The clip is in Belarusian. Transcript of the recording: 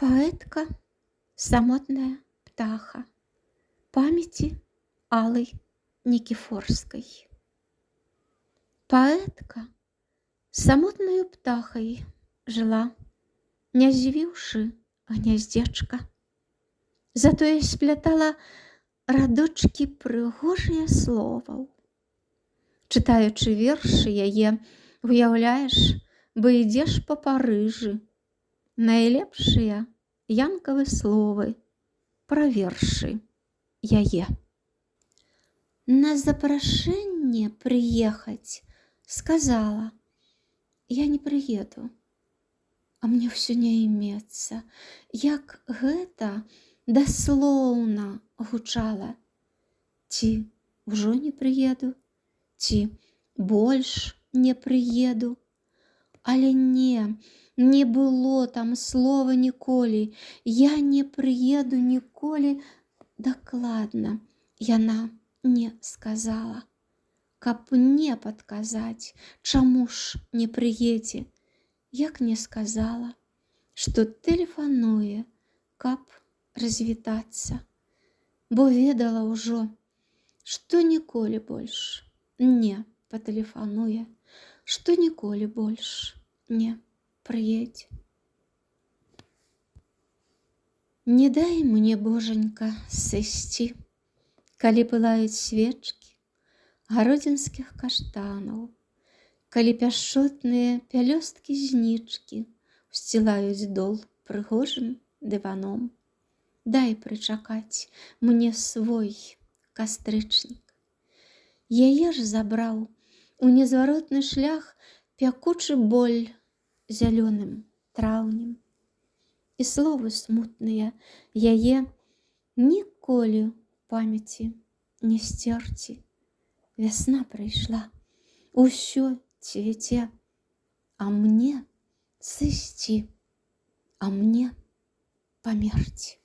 Паэтка, самотная птаха, памяці Аллы Нікіфорскай. Паэтка самотнаю птахай жыла, не звіўшы гняздзечка. Затое сплятала радочкі прыгожыя словаў. Чытаючы вершы яе, уяўляеш, бы ідзеш па Парыжы. Найлепшыя Янкавы словы пра вершы яе. На запрашэнне прыехаць сказала: «Я не прыеду». А мне ўсё не імецца, як гэта даслоўна гучала. Ці ўжо не прыеду, ці больш не прыеду. Але не, не было там слова ніколі. «Я не прыеду ніколі», дакладна яна не сказала. Каб не падказаць, чаму ж не прыедзе, як не сказала, што тэлефануе, каб развітацца, бо ведала ўжо, што ніколі больш не патэлефануе, што ніколі больш не прыедзе. Не дай мне, божанька, сысці, калі пылаюць свечкі гародзінскіх каштанаў, калі пяшчотныя пялёсткі знічкі усцілаюць дол прыгожым дываном. Дай прычакаць мне свой кастрычнік. Яе ж забраў у незваротны шлях пякучы боль зялёным траўнем. І словы смутныя яе ніколі ў памяці не сцерці. Вясна прыйшла, усё цвіце, а мне сысці, а мне памерці.